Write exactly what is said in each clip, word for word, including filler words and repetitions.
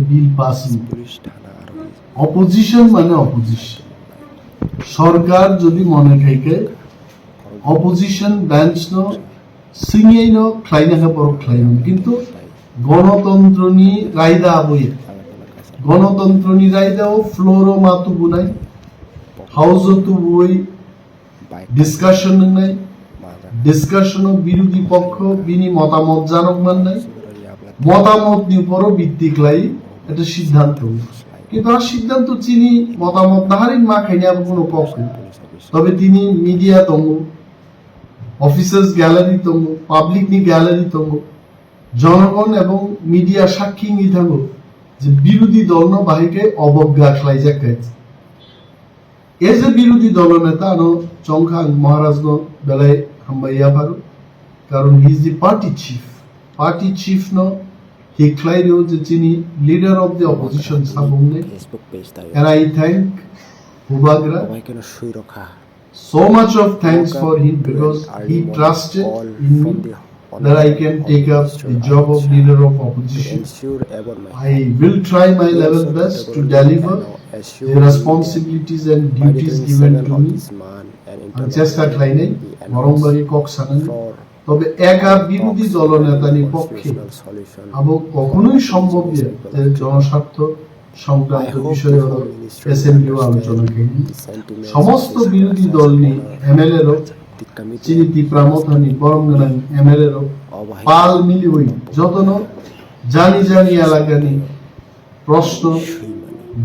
bill pass ni. Opposition mane opposition. Sorkar jodi mone khai khe opposition bench no singei no khlaina khe borok khlai mano. Kintu gonotontro ni raida aboya. Gonotontro ni raida o floor o ma tubunai, house o tubui discussion wngnai, discussion o birodhi pokkho bini motamot janok mannai, motamot ni upor o bitti khlai ekta siddhanto. Kintu a siddhanto chini motamot naharwi ma khaini abo kuno kok kwrwi. Tobe tini media tongo, officers gallery tongo, public ni gallery tongo, jonogon ebong media sakhi wngwi thango je birodhi dol no bahai khe obogga khlaijak khe. As a birodhi dolo neta ano chongkha ang Maharaj no belai hambai yapharo, karon he is the party chief. Party chief no thik khlai rio je chini leader of the opposition sabung ne. And I thank Bubagra so much of thanks for him because he trusted in me that I can take up the job of leader of opposition. I will try my level best to deliver the responsibilities and duties given to me. Ang chesta khlainai, borong bagwi kok sanani. Tobe eka birodhi dolo netani pokkhe abo kokhonoi sombhob ya je jonosartho সংক্রান্ত বিষয়ে হলো এসএমপিও আলোচনা করেনি। সমস্ত বিরোধী দলনি MLA rock, চিনি ত্রিপুরা মথানি বরং গনাং এমএলএ রক পাল মিলিবই যতন জানি জানি এলাকানি প্রশ্ন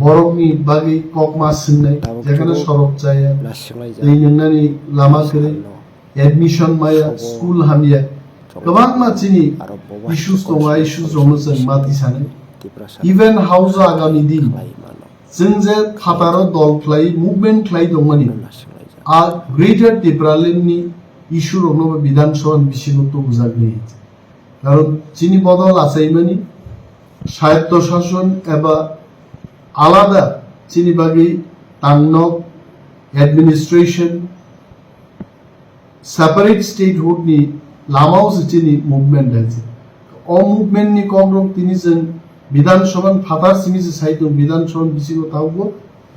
বরকনি বাকি ককমা সিন্নাই যেখানে সড়ক চায়া এই নন্নানি লামা করে admission maya, school hamya, kwbangma chini issues tongo, a issues rokno chwng mati sanai. Even house o agami din chwng je phataro dol khlai, movement khlai tongmani, a Greater Tipraland ni issue rokno bo Bidhan Sabha ni bisingo tubujak ni. Karon chini bodol achaimani, swayatto shason eba alada chini bagwi tangnok administration, separate statehood ni lama o se chini movement hai se. O movement ni kok rok tini chwng Bidhan Sabha ni phatar simi se sai tongo, Bidhan Sabha ni bisingo tabukbo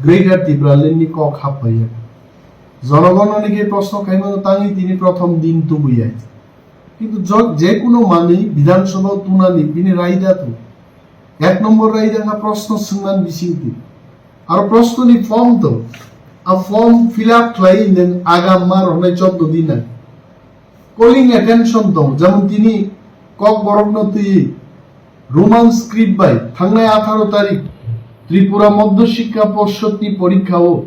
Greater Tipraland ni kok hap phai ya. Jonogon ni khe proshno khai mano tangwi tini prothom din tubui ya. Kintu jo-, je kuno manwi Bidhan Sabha o tunani bini raida to. Ek nombor raida kha proshno swngmani bisingtwi. Aro proshno ni form to. A form fill up khlai nang agam ma rwnai choddo din ang. Calling attention tong, jemon tini Kokborok no twi Roman script bai thangnai atharo tarik Tripura Madhya Shiksha Porshod ni porikha o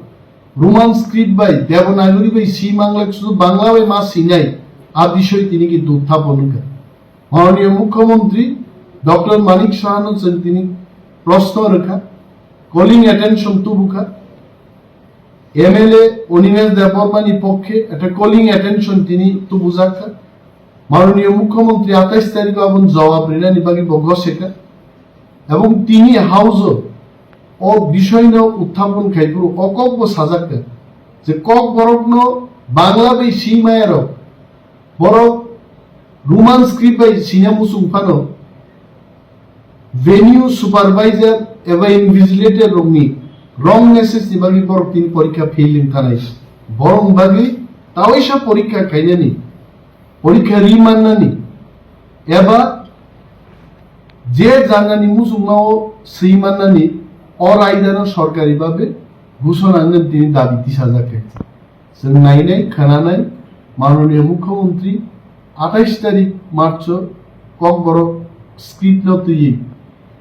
Roman script bai Devanagari bai si manglak sudu Bangla bai ma sinai a bisoi tini ki dutthapon wngkha. Mananiya Mukhyamantri Doctor Manik Saha no chwng tini proshno rwkha, calling attention tubukha. MLA Animesh Debbarma ni pokkhe ekta calling attention tini tubujak kha. Mananiya Mukhyamantri atais tarikh o aboni jawab rinani bagwi bo gosekha. Ebong tini house o o bisoi no utthapon khai phuru o kok bo sajak kha je Kokborok no Bangla bai si maya rok Borok Roman script bai sina muchung phano venue supervisor eba invigilator rokni wrong message ni bagwi borok tini porikha fail wng thanai. Borok bagwi tawaisa porikha khainani, porikha ri mannani eba je jagani muchungma o swi mannani o raidano sorkari babe ghushona wngwi tini dabi tisajak kha. Chwng nainai, khwnanai, Mananiya Mukhyamantri atais tarikh March o Kokborok script no twiwi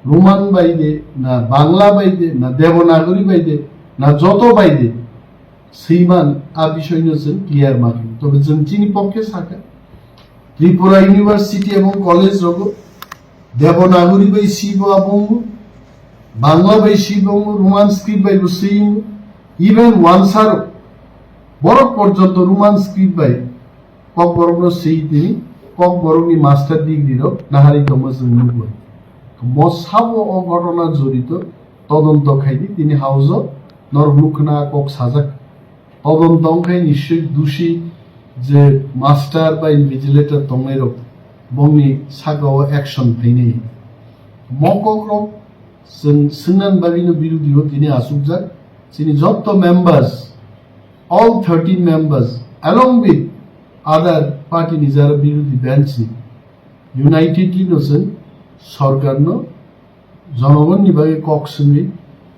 Roman bai de, na Bangla bai de, na Devanagari bai de, na joto bai de, swiman a bisoi no chwng clear ma khe. Tobe chwng chini pokkhe sakha, Tripura University ebong college rogo Devanagari bai si bo abongo, Bangla bai si bongo, Roman script bai bo si, even wansaro borok porjonto Roman script bai Kokborok no si tini Kokborok ni master degree rok nahari tongma chwng nukgo. Mo sabo o ghotona jorito todonto khaidi tini house o norok nukhna kok sajak. Todonto wngkhe nischoi dusi je master ba invigilator tongnairok bongni sakao action phainai. Mo kokrok Chwng swngnani bagwino birodhi o tini achukjak. Chini jotto members, all thirteen members, along with other party ni jara birodhi bench ni united no chwng sorkar no jonogonni bagwi kok swngwi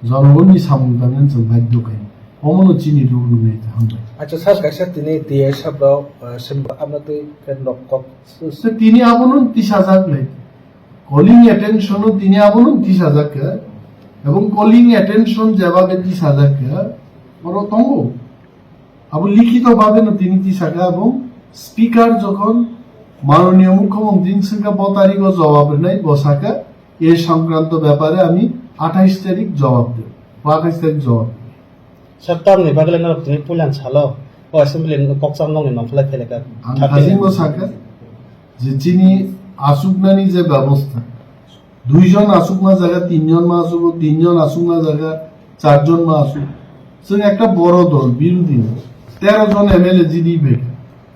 jonogonni samung tangnani chwng baidhyo khainai. Omono chini rule wngnai ta hambai. Acha, sir, kaisa tini T I sabro, uh, semba amna twi ken rok kok. So tini abono tisajak nai. Calling attention o tini abono tisajak kha. Ebong calling attention jeba be tisajak kha. Oro tongo. Abo likhito bhabe no tini tisaka, abo speaker jokhon manoniyo mukhyamantri swngkha bo tarigo jawab rwnai, bo saka, "E songkranto byapare ami athais tarik jawab debo, athais tarik jawab debo." Sir, tamni bagwi norok tini puilan salo o assembly ni kokcham nokni nongkhlai phailaka. Ang thirteen khajingbo saka je chini achuknani je byabostha, duijon achukma jaga tinjon ma achugo, tinjon achukma jaga charjon ma achuk. Chwng ekta boro dol, birodhi ni tero jon M L A jidi bek.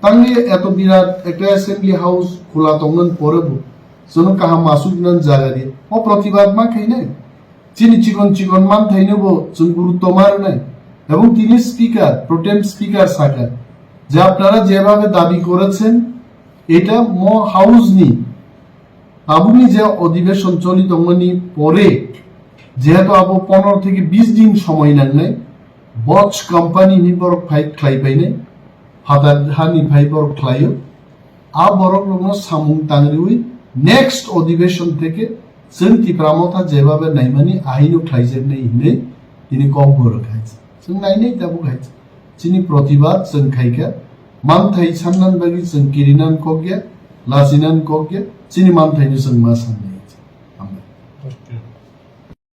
Tangwi eto birat ekta assembly house khula tongmani pore bo chwngno kaham achuknani jaga di. O protibad ma khainai. Chini chikon chikon manthaino bo chwng gurutto ma rwnai. Ebong tini speaker, pro tem speaker saka je apnara jebabe dabi korechen, eta mo house ni tabukni je odhibeshon choli tongmani pore, jehetu abo pondro theke bis din somoi nangnai, Bosch company ni borok phai khlai painai, phatar hani phai borok khlaio, a borok rokno samung tangriwi next odhibeshon theke chwng Tipra Motha jebabe naimani ahaino khlaijaknai hinwi tini kok borok hai. Chwng nainai tabuk hai. Chini protibad chwng khaikha, manthai sannan bagwi chwng kirinan kokya, lachinan kokya, chini manthaino chwng ma sanni.